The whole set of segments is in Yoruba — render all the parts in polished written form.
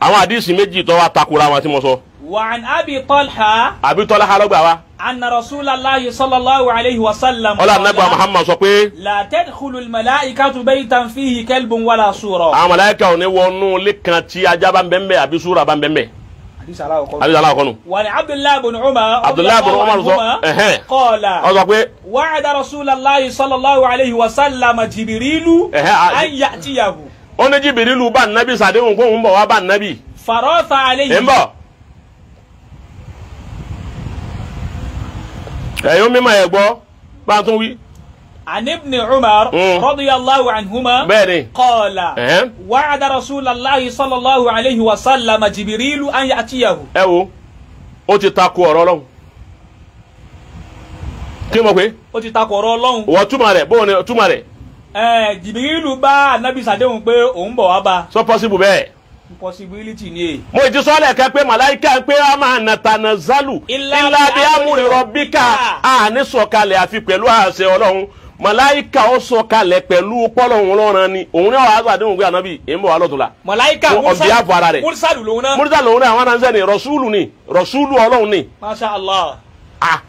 Àwọn àdìsí méjì tó wá takora wọn tí mo sọ. Wa an Abi Talha. Abi Talha ló gbà wá. Anna Rasulallahi sallallahu alayhi wa sallam. Ọlá anagba Muhammad sọ pé. La tadkhulul malaikatu baytan fihi kalbun wala sura. Àwọn màláíkà ò ní wọnú ilé kan tí ajá bá ń bẹ ńbẹ̀ àbí súra bá ń bẹ ńbẹ̀. Àdìsí alákọ̀ọ́nù. Àdìsí alákọ̀ọ́nù. Wa an Abdullahi ibn Umar. Abdullahi ibn Umar sọ. Qala. Ó sọ pé. Wa'ada Rasulallahi sallallahu alayhi wa sallam Jibrilu. An ya'tiyahu. Ó ní Jibrilu bá nàbí sàdéhùn kó ń bọ̀ wá bá nàbí. Faratha alayhi. Ń bọ̀. Ẹ̀yin mímọ̀ ẹ̀ gbọ́ bá a tún wí. An ibn Umar radiyallahu anhuma. Bẹ́ẹ̀ni. Qala. Wa'ada Rasulallahi sallallahu alayhi wa sallam Jibrilu an ya'tiyahu. Ẹ wo, ó ti takò ọ̀rọ̀ Ọlọ́run. Kí mo pé? Ó ti takò ọ̀rọ̀ Ọlọ́run. Wọ́n túmọ̀ rẹ̀ bóun ni túmọ̀ rẹ̀. Jibrilu bá Ànábì sàdéhùn pé òun bọ̀ wá bá. So possible bẹ́ẹ̀. Possibility ni. Mo ti sọ lẹ́ẹ̀kan pé màláìka pé a máa nàtànà zálù illa bi amri rabbika a ní sọ̀kalẹ̀ àfi pẹ̀lú àṣẹ Ọlọ́run. Màláìka ó sọ̀kalẹ̀ pẹ̀lú pọ́lọ́hún lọ́ràn ni òun náà wàá sàdéhùn pé Ànábì èmi bọ̀ wá lọ́tùnla. Màláìka mursalu lòun náà. Mursalu lòun náà àwọn aránsẹ́ ni rọ̀ṣúlù ni rọ̀ṣúlù Ọlọ́run ni. Masha Allah. Ah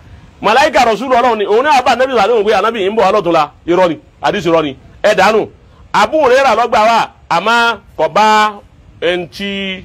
màláìka rọ̀ṣúlù Ọlọ́run ni òun náà bá Ànábì sàdéhùn pé Ànábì èmi bọ̀ wá lọ́tùnla irọ́ ni àdìsí irọ́ ni ẹ̀ dànù. Abu Hurairah lọ́gbà wa àmọ́ kò bá ntí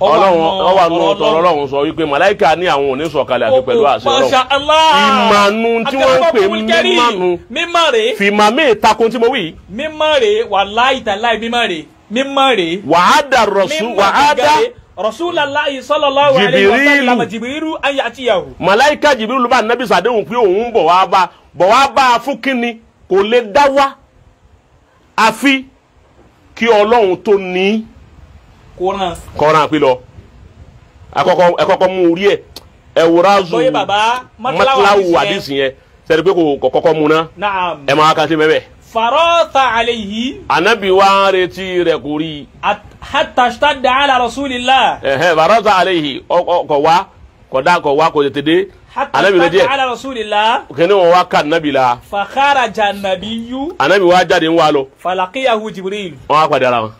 Ọlọ́run ọwà nù tọrọ Ọlọ́run sọ wípé màláìka ní àwọn ò ní sọ̀kalẹ̀ àti pẹ̀lú àṣẹ Ọlọ́run. Masha Allah. Ìmànú tí wọ́n ń pè mímànú mímọ̀ rè. Fìmà mí takun tí mo wí. Mímọ̀ rè wàláhì tàláhì mímọ̀ rè mímọ̀ rè. Wàhádà rọ̀ṣù wàhádà Rasulallahi sallallahu alayhi wa sallam Jibrilu an ya'tiyahu. Màláìka Jibrilu bá Nábì sàdéhùn pé òun bọ̀ wá bá bọ̀ wá bá a fún kínni kò lè dá wá àfi kí Ọlọ́run tó ní kọ́ran pé lọ ẹ̀kọ́kọ́ mú orí ẹ̀ ẹ̀wòrán zu mọ́tíláwù àdìsí yẹn sẹ́ni pé kò kọ́kọ́ mú ná ẹ̀ máa kà sí bẹ́ẹ̀. Faratha alayhi. Ànábì wa ń retí rẹ̀ kò rí. Hatta ishtadda ala rasulillah. Faratha alayhi kọ̀ wá kọ̀ dá kọ̀ wá kò tètè dé. Hatta ishtadda ala rasulillah. Kìnìún wọn wá ká ànábì la. Fa kharaja an-nabiyyu. Ànábì wa jáde ń wá lọ. Falaqiyahu Jibril. Wọ́n á pàdé ara wọn.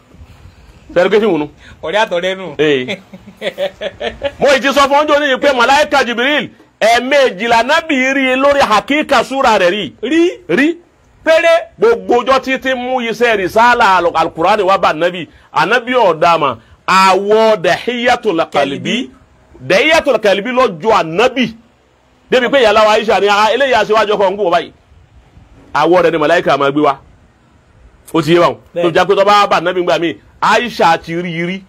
Sẹ́ni pé fíìmù nu. Ọ̀rẹ́ àtọ̀rẹ́ nù. Mo ti sọ fún ọjọ́ níyì pé màláíkà Jibril ẹ̀ẹ̀mejìlá nábì rí i lórí hakika súra rẹ̀ rí. Rí. Rí. Péré. Gbogbo ọjọ́ títí mú iṣẹ́ rìsálà alukurani wá bá ànábì ànábì ọ̀dàmà àwọ̀ Dahiyatul Kalbi Dahiyatul Kalbi lọ́jọ́ ànábì débi pé ìyàlá wa Aisha ni eléyìí aṣíwájú ọkọ̀ ń gbọ́ báyìí àwọ̀ rẹ̀ ni màláíkà máa gbé wa ó ti yé wa tó jẹ́ pé tó bá bá ànábì gbà mí Aisha ti rí rí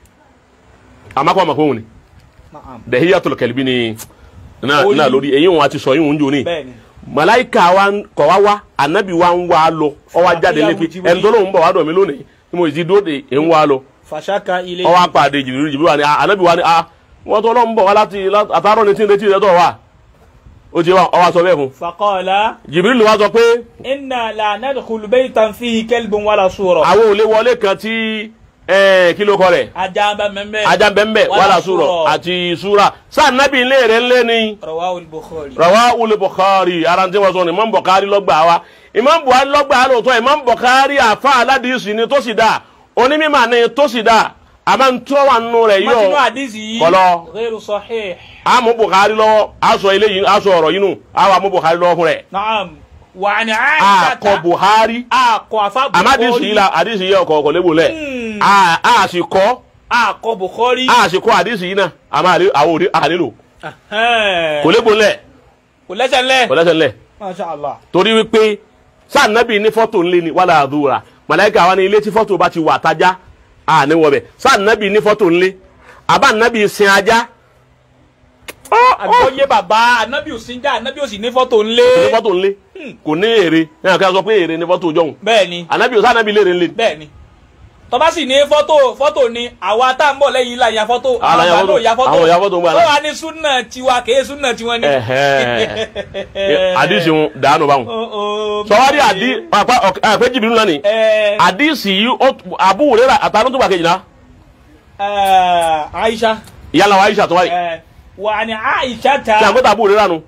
àmàkọ́ àmàkọ́ òun ni Dahiyatul Kalbi ni náà lórí eyín òun àti sọ yín òun jò ní màláíkà wa kọ̀ wá wá ànábì wa ń wá lọ ọ wá jáde lépi ẹni tó lóun bọ̀ wá dọ̀ mí lónìí tí mo ti dúró de ń wá lọ fàṣàkà ilé ọ wá pàdé Jìbìrìlù Jìbìrìlù wa ni ànábì wa ni wọ́n tó lóun bọ̀ wá láti àtàrọ̀ ní tí ń retí rẹ̀ tọ̀ wá ó ti wá ọ wá sọ bẹ́ẹ̀ fún. Faqala. Jìbìrìlù wa sọ pé. Inna la nadkhulu baytan fihi kalbun wala sura. Àwọn ò lè wọlé kan tí kí ló kọ rẹ̀. Ajá bẹ́ẹ̀ ajá bẹ́ẹ̀ wala sura àti sura sáà nábì ilé rẹ̀ ńlẹ́ ni. Rawahul Bukhari. Rawahul Bukhari ara tí wọ́n sọ ni Imam Bukhari lọ́gbà wa Imam Bukhari lọ́gbà lóòótọ́ Imam Bukhari àfa aládìsí ni tó sì dáa onímọ̀ ni tó sì dáa àmọ́ ntọ́ wà nù rẹ̀ yọ kọlọ ghayru sahih. A mú Bukhari lọ́wọ́ a sọ eléyìí a sọ ọ̀rọ̀ yìí nù a wà mú Bukhari lọ́wọ́ fún rẹ̀. Naam. Wa an Aisha. A kọ Bukhari. A kọ afa Bukhari. Àmọ́ àdìsí yìí la àdìsí yìí ọkọ̀ ọkọ̀ lébo lẹ̀. A sì kọ́. A kọ Bukhari. A sì kọ́ àdìsí yìí náà àmọ́ àwọn òde ànílò. Kò lébo lẹ̀. Kò lẹ́sẹ̀ ńlẹ̀. Kò lẹ́sẹ̀ ńlẹ̀. Masha Allah. Torí wípé sáà nábì ní fọ́tò ńlẹ̀ ni wàlá àdúrà màláíkà wa ní ilé tí fọ́tò bá ti wà tájá a ní wọbẹ sáà nábì ní fọ́tò ńlẹ̀ àbá nábì sin ajá. Àgbọ̀yé bàbá ànábì ò sin já ànábì ò sì ní fọ́tò ńlẹ̀. Kò ní fọ́tò ńlẹ̀ kò ní èrè ní àkàrà sọ pé èrè ní fọ́tò jọ̀hún. Bẹ́ẹ̀ni. Ànábì ò sáà nábì lérè ńlẹ̀. Bẹ́ẹ̀ni. Tó bá sì ní fọ́tò fọ́tò ni àwa tá ń bọ̀ lẹ́yìn la ya fọ́tò àwọn àgbà ya fọ́tò àwọn ya fọ́tò ń gbà ó wà ní súnà tiwa kèé súnà tiwọn ni. Àdìsí ń dànù báwọn. Sọwárí àdí àpé Jìbìrìlù náà ni àdìsí yìí Abu Hurairah àtàlù tó bá kejì náà. Aisha. Ìyá wa Aisha tó wáyé. Wà ní Aisha ta. Ṣé àgbẹ̀tà Abu Hurairah nu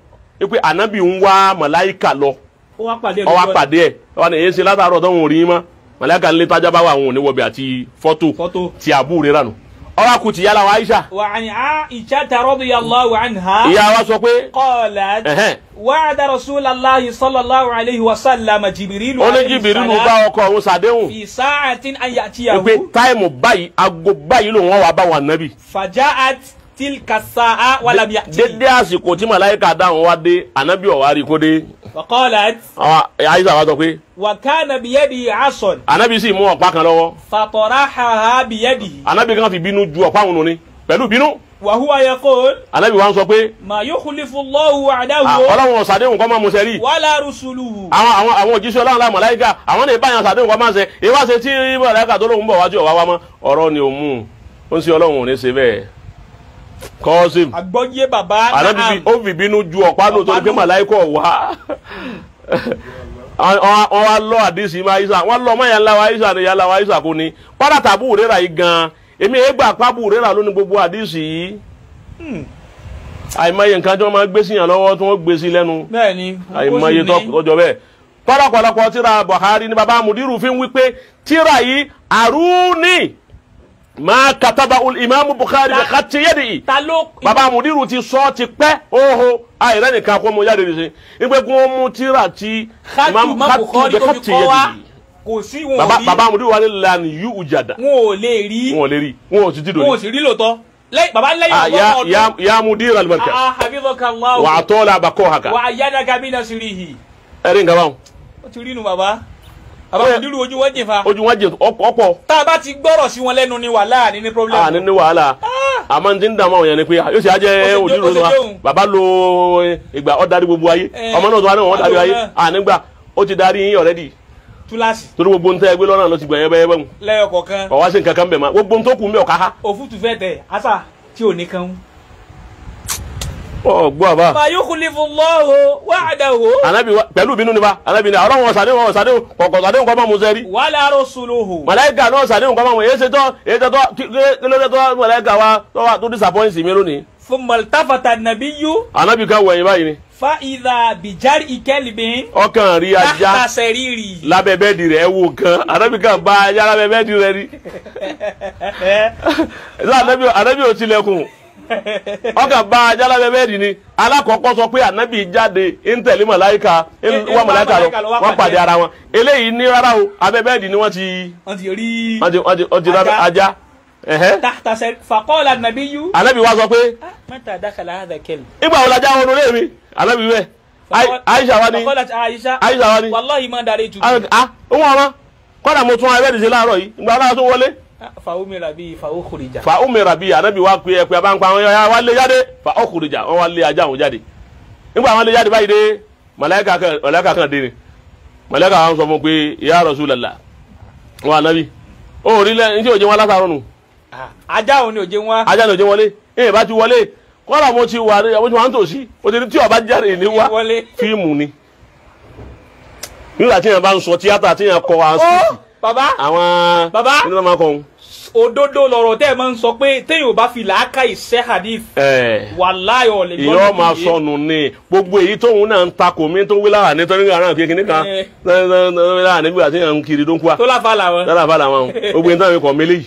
pé ànábì ń wá màláìkà lọ ó wá pàdé ẹ̀ wọ́n ní èyí ṣe látàárọ̀ tó ń rí mọ́ màláíkà ń lé tájá bá wà àwọn oníwọ̀bẹ̀ àti fọ́tò ti Abu Hurairah nù. Ọ̀rọ̀ kùtì yálà wa Aisha. Wa an Aisha radiyallahu anha. Ìyá wa sọ pé. Qalat. Wa'ada Rasulallahi sallallahu alayhi wa sallam Jibrilu. Ó ní Jibrilu bá ọkọ òun ṣàdéhùn. Fi sa'atin an ya'tiyahu. Pé táìmù báyìí aago báyìí lòun wà bá wọn nábì. Faja'at tilka sa'a wa lam ya'ti. Dédé àsìkò tí màláíkà dáhùn wá dé ànábì ọ̀wá rí kó dé. Wa qalat. Aisha wa sọ pé. Wa kana biyadihi 'asan. Ànábì sì mú ọ̀pá kan lọ́wọ́. Fatarahaha biyadihi. Ànábì kan fi bínú ju ọ̀pá òun ni pẹ̀lú bínú. Wa huwa yaqul. Ànábì wa ń sọ pé. Ma yukhlifu Allahu wa'dahu. Ọlọ́run ṣàdéhùn kọ́ máa mú sẹ́rí. Wala rusuluhu. Àwọn òjíṣẹ́ Ọlọ́run la màláíkà àwọn lè báyàn ṣàdéhùn kọ́ máa ṣe. Ìwá ṣe tí màláíkà tó lóun bọ̀ wájú ọ̀wá wa mọ́ ọ̀rọ̀ ni òun mú. Ó ń ṣe Ọlọ́run ò ní ṣe bẹ́ẹ̀. Kọ́sìm. Àgbọ́yé bàbá náà. Ànábì ó fi bínú ju ọ̀pá nù torí pé màláíkà wá. Wọ́n wá lọ àdìsí ma Aisha wọ́n lọ mọ́ yàrá wa Aisha ni yàrá wa Aisha kò ní. Kọ́dà tàbú rírà yìí gan-an èmi ẹ gbà pábù rírà lónìí gbogbo àdìsí yìí. Àìmọye nǹkan tí wọ́n máa gbé sí yàn lọ́wọ́ tí wọ́n gbé sí lẹ́nu. Bẹ́ẹ̀ni. Àìmọye tọ́jọ́ bẹ́ẹ̀. Kọ́dà tíra Buhari ni bàbá Mudiru fi ń wí pé tíra yìí àrùní ma kataba imaamu Bukhari bi khatti yadihi. Baba Mudiru ti sọ ti pẹ́ oho àìrẹ́ nìkan kó mu jáde nìṣe ìgbẹ́ kó mu tíra ti imaamu Bukhari tó fi kọ́ wa kò sí wọn ò rí. Baba Mudiru wa ni lan yu ujada. Wọn ò lè rí. Wọn ò lè rí wọn ò sì ti dòní. Wọn ò sì rí lóòótọ́. Baba lẹ́yìn ọgbọ́n ọdún. Ya mudir al-markaz. Hafidhakallahu. Wa atola bakohaka. Wa ayyadaka bi nasrihi. Ẹ̀rí nǹkan báwọn. Ó ti rí nu baba. Baba Mudiru ojú wọn jìn fa. Ojú wọn jìn ọ̀pọ̀. Tá a bá ti gbọ́rọ̀ sí wọn lẹ́nu ni wàhálà ní problem. A ní ní wàhálà. Àmọ́ ní ti ń dààmú àwọn yẹn ni pé yóò ṣe ajẹ́ Mudiru wa. Bàbá lo ìgbà ó darí gbogbo ayé. Ọmọ náà tó wá ní wọn darí ayé. À nígbà ó ti darí yín already. Túláàsì. Torí gbogbo ń tẹ́ ẹgbẹ́ lọ́nà ló ti gbẹ̀yẹ́ bẹ́yẹ́ bẹ́ẹ̀ mu. Lẹ́yọ̀ kọ̀ọ̀kan. Ọ̀wá sí nǹkan kan bẹ̀ mọ́ gbogbo tó kù ń bẹ̀ ọ̀ká ha. Òfútù fẹ́ tẹ̀ àṣà tí ò ní kan. Ọ gbọ́ àbá. Ma yukhlifu Allahu wa'dahu. Ànábì wa pẹ̀lú ìbínú ni bá Ànábì ni àrọ́ wọn sàdéhùn wọn sàdéhùn kọ̀kọ̀ sàdéhùn kọ́ máa mú sẹ́rí. Wala rusuluhu. Màláíkà náà sàdéhùn kọ́ máa mú èyí ṣe tọ́ èyí ṣe tọ́ kí ló dé tọ́ màláíkà wa tó disappoint mi lónìí. Thumma iltafata an-nabiyyu. Ànábì ká wẹ̀yìn báyìí ni. Fa idha bijari kalbin. Ọkàn rí ajá tahta sariri. Lábẹ́ bẹ́ẹ̀dì rẹ̀ wò gan Ànábì kan bá ajá lábẹ́ bẹ́ẹ̀dì rẹ̀ ni. Ànábì ò tilẹ̀kùn ọkàn bá ajá lábẹ́ bẹ́ẹ̀dì ni. Alákọ̀ọ́kọ́ sọ pé Ànábì jáde ń tẹ̀lé màláíkà wá màláíkà lọ wọ́n pàdé ara wọn. Eléyìí ní rárá o abẹ́ bẹ́ẹ̀dì ni wọ́n ti rí ajá. Tahta sariri faqala an-nabiyyu. Ànábì wa sọ pé. Mata dakhala hadha kalb. Ìgbà wo lajá wọnú lé mi? Ànábì wẹ̀. Aisha wa ni. Aisha wa ni. Wallahi ma daraitu. Ah òun ọmọ kọ́dà mo tún abẹ́ẹ̀dì ṣe láàárọ̀ yìí ìgbà wọn tó wọlé. Fa umira bi fa ukhrija. Fa umira bi Ànábì wa pé ẹ pé abáńpa wọn yà wá lé jáde fa ukhrija wọn wá lé ajá wọn jáde. Nígbà wọn lé jáde báyìí dé màláíkà kan dé ni màláíkà wọn sọ fún pé ya Rasulullah wọn Ànábì ó rí lẹ ní tí òjò wọn látàrọ nù. Ajá òun ni òjò wọn. Ajá ni òjò wọlé ẹ bá ti wọlé kọ́lá mo ti wà mo ti wà ń tòsí o ti ní tí ọba jáde ní wá fíìmù ni. Nígbà tí yẹn bá ń sọ tíátà tí yẹn kọ àwọn síìtì. Bàbá àwọn bàbá nínú máa kọ òun. Òdodo lọ̀rọ̀ tẹ́ ẹ máa ń sọ pé téèyàn ò bá fi làákà ìṣe hadith. Wàláhì ọ̀lẹ̀ gbọ́dọ̀ ìyọ́ máa sọnù ni gbogbo èyí tóun náà ń takò mí tó wí láwà nítorí àrùn kékeré kan láwà nígbà tí yẹn ń kiri tó ń kú wa. Tó láfa làwọn. Tó láfa làwọn gbogbo èyí táwọn ikọ̀ mélé yìí.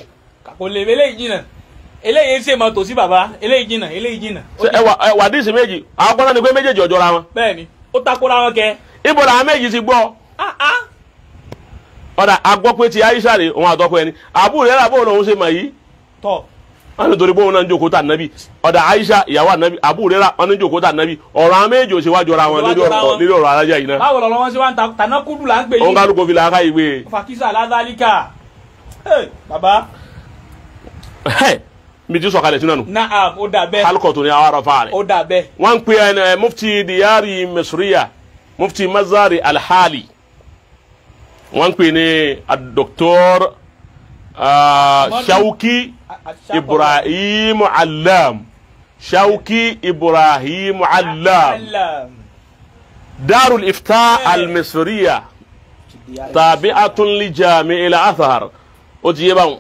Kò lè mélé yìí jìnnà eléyìí ṣe máa tòsí bàbá eléyìí jìnnà eléyìí jìnnà. Ẹ wà díìsì méjì àwọn kọ́lá ni pé méjèèjì ọ̀jọ́ra wọn. Bẹ́ẹ̀ni ó takora wọn kẹ. Ibo làwọn méjì ti gbọ́. Ọ̀dà agbọ́ pé ti Aisha rè òun àtọkọ ẹni àbúrò rẹ̀ àbúrò lòun ṣe mọ̀ yìí. Tọ́. Wọ́n ní torí pé òun náà ń jókòó tà nábì ọ̀dà Aisha ìyàwó ànábì àbúrò rẹ̀ wọ́n ní jókòó tà nábì ọ̀rọ̀ àwọn méjì ò ṣe wá jọra wọn lórí ọ̀rọ̀ alájà yìí náà. Báwo lọ̀rọ̀ wọn ṣe wá ń ta tànákùdù là ń pè yìí. Òun kálukú fi làákà yìí gbé. Fàkísà ládàlíkà. Bàbá. Mi ti sọ̀kalẹ̀ sínú nù. Naam, ó dà bẹ́ẹ̀. Alukọ̀tún ni àwọn arafa rẹ̀. Ó dà bẹ́ẹ̀. Wọ́n ń pè ẹ mufti diyari Misriya mufti Mazari Alhali wọ́n ń pè ní Dr. Shauki Ibrahim Allam Shauki Ibrahim Allam Darul Ifta al-Misriya tabi'atun li Jami' al-Azhar. Ó ti yé báwọn.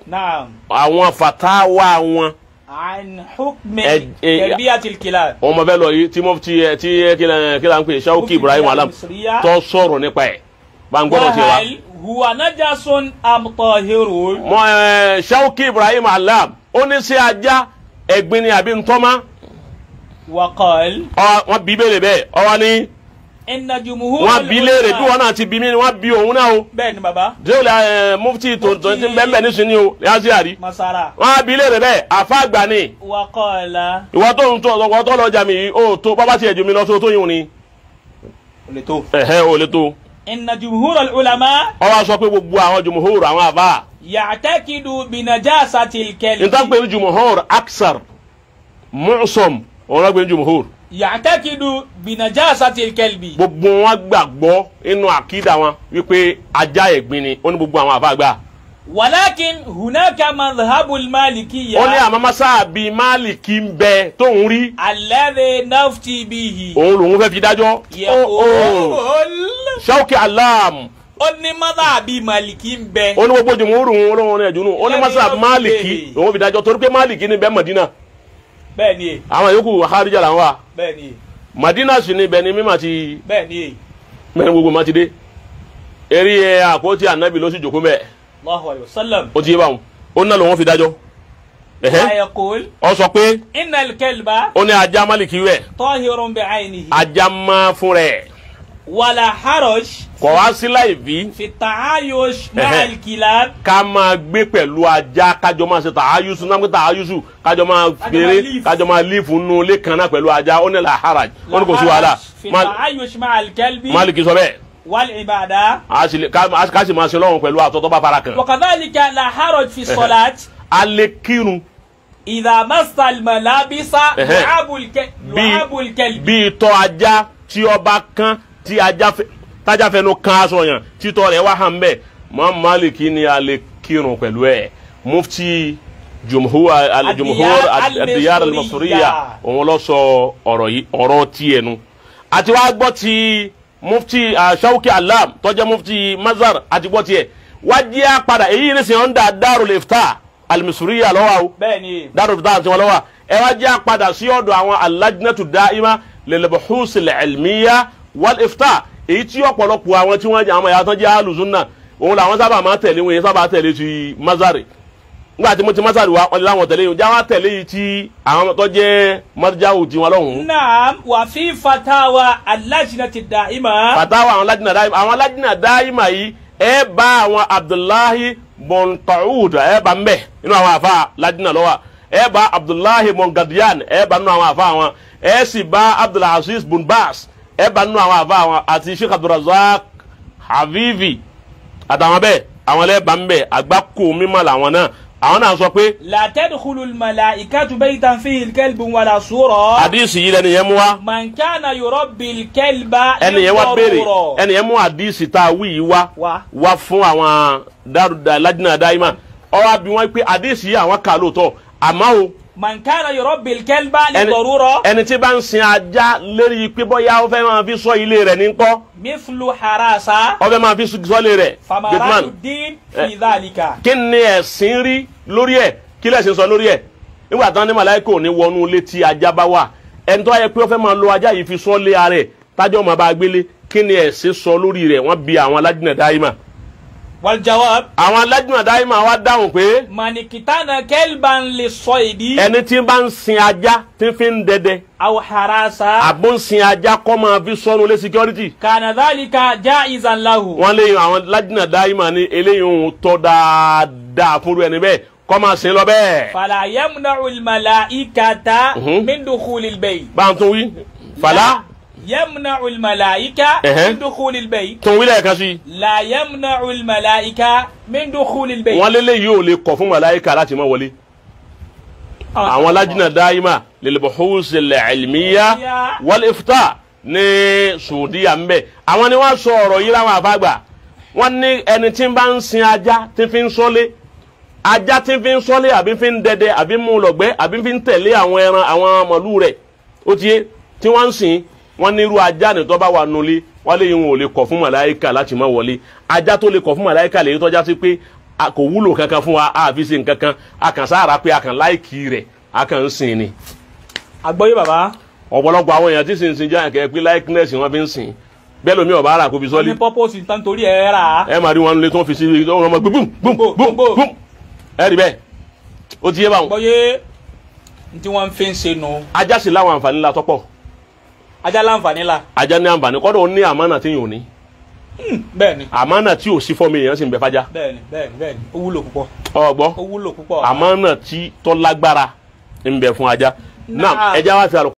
Àwọn fatawa wọn. An hukmi tarbiyatil kilab. Wọ́n mọ bẹ́ẹ̀ lọ yìí tí mo ti tí kíla ń pè Shauki Ibrahim Allam tó sọ̀rọ̀ nípa ẹ̀. Bá ń gbọ́dọ̀ tiwa. Huwa najasun am tahirun. Mọ Shauki Ibrahim Allam Ó ní ṣé ajá ẹ̀gbin ni àbí ntọ́má. Waqal. Wọ́n bí béèrè bẹ́ẹ̀ ọwọ́ ní. Inna jumhur. Wọ́n bí léèrè bí wọn náà ti bí mí ni wọ́n bí òun náà o. Bẹ́ẹ̀ ni baba. Dèwòlá mufti tó ti ń bẹ́ẹ̀ nísìnyí o yasi àrí. Masara. Wọ́n bí léèrè bẹ́ẹ̀ àfa àgbà ni. Waqala. Ìwọ tó ń tó ọkọ tó lọ jà mí yìí o tó bábá tiẹ̀ ju mi lọ tó tó yìí ni. O lè tó. Ẹ̀hẹ́ o lè tó. Inna jumhur al-ulama. Ó wá sọ pé gbogbo àwọn jumhur àwọn àfa. Ya'taqidu bi najasatil kalbi. Nǹkan pé ní jumhur aksar mu'sam òun ló gbé ní jumhur. Ya'taqidu bi najasatil kalbi. Gbogbo wọn gbàgbọ́ inú àkídà wọn wípé ajá ẹ̀gbin ni ó ní gbogbo àwọn àfa gbà. Walakin hunaka madhhabul malikiyya. Ó ní àmọ́ masáàbí máàlìkì ń bẹ tóun rí. Alladhi nafti bihi. Òun lòun fẹ́ fi dájọ́. Shawki Alam. Ó ní madhhabi máàlìkì ń bẹ. Ó ní gbogbo jùmúrù òun olóhùn rẹ̀ jùnú. Ó ní masáàbí máàlìkì lòun fi dájọ́ torí pé máàlìkì ní bẹ́ẹ̀ Mọ̀dínà. Bẹ́ẹ̀ni. Àwọn yòókù Kharija làwọn wà. Bẹ́ẹ̀ni. Mọ̀dínà sì ni ibẹ̀ ni mímọ̀ ti. Bẹ́ẹ̀ni. Mẹ́rin gbogbo ma ti dé. Eré àpótí ànábì ló sì jòkó mẹ́ẹ̀. Allahu alayhi wa sallam. Ó ti yé báwọn. Ó ní lòun fi dájọ́. Ayaqul. Ó sọ pé. Innal kalba. Ó ní ajá máàlìkì wẹ̀. Tahirun bi'aynihi. Ajá máa fún rẹ̀. Wala haraj. Kò wá sí láì bí. Fi ta'ayush ma'al kilab. Ká máa gbé pẹ̀lú ajá kájọ máa ṣe ta'ayuṣu náà pé ta'ayuṣu kájọ máa gbére kájọ máa lífù nù ilé kan náà pẹ̀lú ajá. Ó ní la haraj. Ó ní kò sí wàhálà. Fi ta'ayush ma'al kalbi. Máàlìkì sọ bẹ́ẹ̀. Wal ibada. Ká sì máa ṣe lọ́run pẹ̀lú àtọ́ tó bá fara kan. Wa kadhalika la haraj fi salat. A lè kírun. Idha massa al malabisa lu'abul kalbi. Bí itọ́ ajá tí ó bá kán tí ajá tájá fẹnu kan aṣọ yẹn títọ́ rẹ̀ wá hàn bẹ́ẹ̀. Mọ́ Málìkì ni a lè kírun pẹ̀lú ẹ̀. Mufti jumhur al-diyar al-masriya òun ló sọ ọ̀rọ̀ yìí ọ̀rọ̀ tiẹ̀ nu. Àti wàá gbọ́ ti mufti Shawki Alam tó jẹ́ mufti Mazhar àti gbọ́ tiẹ̀ wájú á padà èyí ní sìn ọ́ndà Darul Ifta al-Misriya lọ́wọ́ o. Bẹ́ẹ̀ni. Darul Ifta àti wọn lọ́wọ́ ẹ wájú á padà sí ọ̀dọ̀ àwọn al-Lajnatu Da'ima lil-Buhus al-Ilmiya wal-Ifta èyí tí ọ̀pọ̀lọpọ̀ àwọn tí wọ́n jẹ́ àwọn ìyàtọ̀ jẹ́ alùsùnà òun làwọn sábà máa tẹ̀lé wọn yẹn sábà tẹ̀lé ti Mazhar nígbà tí mo ti Mazhar wa wọn làwọn tẹ̀lé yìí jáwá tẹ̀lé yìí tí àwọn tó jẹ́ marjawu tiwọn lọ́hùn. Naam wà fi fatawa al-Lajnati Da'ima. Fatawa àwọn Lajna Da'ima àwọn Lajna Da'ima yìí ẹ bá àwọn Abdullahi bon Ta'ud ẹ bá ń bẹ nínú àwọn àfa Lajna lọ́wọ́ ẹ bá Abdullahi bon Gadian ẹ bá nínú àwọn àfa wọn ẹ sì bá Abdulaziz bon Bas ẹ bá nínú àwọn àfa wọn àti Sheikh Abdulrazak Habibi àtàwọn bẹ́ẹ̀ àwọn ẹlẹ́bàá ń bẹ àgbákò mímọ́ làwọn náà àwọn náà sọ pé. La tadkhulul malaikatu baytan fihi kalbun wala sura. Àdìsí yìí lẹni yẹn mú wá. Man kana yurabbil kalba. Ẹni yẹn wá béèrè ẹni yẹn mú àdìsí tá a wí yìí wá wá fún àwọn Lajna Da'ima ọwọ́ àbí wọ́n pé àdìsí yìí àwọn kà lóòótọ́ àmọ́ o. Man kana yurabbil kalba li darura. Ẹni tí bá ń sin ajá lérí pé bóyá ó fẹ́ máa fi sọ ilé rẹ̀ ní kọ́. Mithlu harasa. Ó fẹ́ máa fi sọ ilé rẹ̀. Famaradu-din fi dhalika. Kí ni ẹ̀sìn rí lórí ẹ̀ kí lẹ̀sìn sọ lórí ẹ̀ nígbà tán ní màláíkà ò ní wọnú ilé tí ajá bá wà ẹni tó yẹ pé ó fẹ́ máa lo ajá yìí fi sọ lé ara ẹ̀ tájọ́ máa bá gbélé kí ni ẹ̀sìn sọ lórí rẹ̀ wọ́n bi àwọn Lajna Da'ima. Wal jawab. Àwọn Lajna Da'ima wá dáhùn pé. Manikitana kelban li soidi. Ẹni tí bá ń sin ajá tí fi ń dẹdẹ. Aw harasa. Àbó ń sin ajá kọ́ máa fi sọnù lé security. Kana dhalika jaizan lahu. Wọ́n lé àwọn Lajna Da'ima ní eléyìí ohun tọ́ dáadáa fúnru ẹni bẹ́ẹ̀ kọ́ máa sin lọ bẹ́ẹ̀. Fala yamna'ul malaikata min dukhulil bayt. Bá a tún wí. Fala. Yamna'ul malaika min dukhulil bayt. Tún wí lẹ́ẹ̀kan sí. La yamna'ul malaika min dukhulil bayt. Wọ́n lélẹ̀ yìí ò lè kọ̀ fún màláìka láti má wọlé. Àwọn Lajna Da'ima lil buhusil ilmiya wal ifta ní Saudiya ń bẹ. Àwọn ni wọ́n sọ ọ̀rọ̀ yìí láwọn àfàgbà. Wọ́n ní ẹni tí ń bá ń sin ajá tí fi ń sọ́lé. Ajá tí fi ń sọ́lé àbí fi ń dẹdẹ àbí mú lọ́gbẹ́ àbí fi ń tẹ̀lé àwọn ẹran àwọn màlúù rẹ̀. Ó ti yé tí wọ́n ń sìn wọ́n ní irú ajá ní tó bá wà nulẹ̀ wọ́n lè yín wọn ò lè kọ̀ fún màláìka láti má wọlé. Ajá tó lè kọ̀ fún màláìka lè tọ́já sí pé kò wúlò kankan fún wa a fi ṣe nǹkan kan a kàn sára pé a kàn láìkì rẹ̀ a kàn ń sìn ni. Àgbọ́yé bàbá. Ọ̀pọ̀lọpọ̀ àwọn èèyàn tí sì ń sin jẹ́ àkẹ́ pé likeness wọn fi ń sìn bẹ́ẹ̀ lómi ọ̀bá ara kò fi sọ́lé. Ní purpose tán torí ẹ̀ rà. Ẹ máa rí wọn lé tó ń fi sí ọmọ gbé bùm bùm bùm bùm ẹ rí bẹ́ẹ̀ Ó ti yé báwọn. Gbọ́yé tí wọ́n fi ń ṣe nu. Ajá sì láwọn àǹfààní la tọ́pọ̀. Ajá láǹfààní la. Ajá ní àǹfààní kọ́dọ̀ ó ní àmánà tí yóò ní. Bẹ́ẹ̀ni. Àmánà tí ò sí fọ́mi èèyàn sì ń bẹ fájá. Bẹ́ẹ̀ni bẹ́ẹ̀ni bẹ́ẹ̀ni, ó wúlò púpọ̀. Ọgbọ́. Ó wúlò púpọ̀. Àmánà tí tó lágbára ń bẹ fún ajá. Náà ẹja wá fi àlọ́.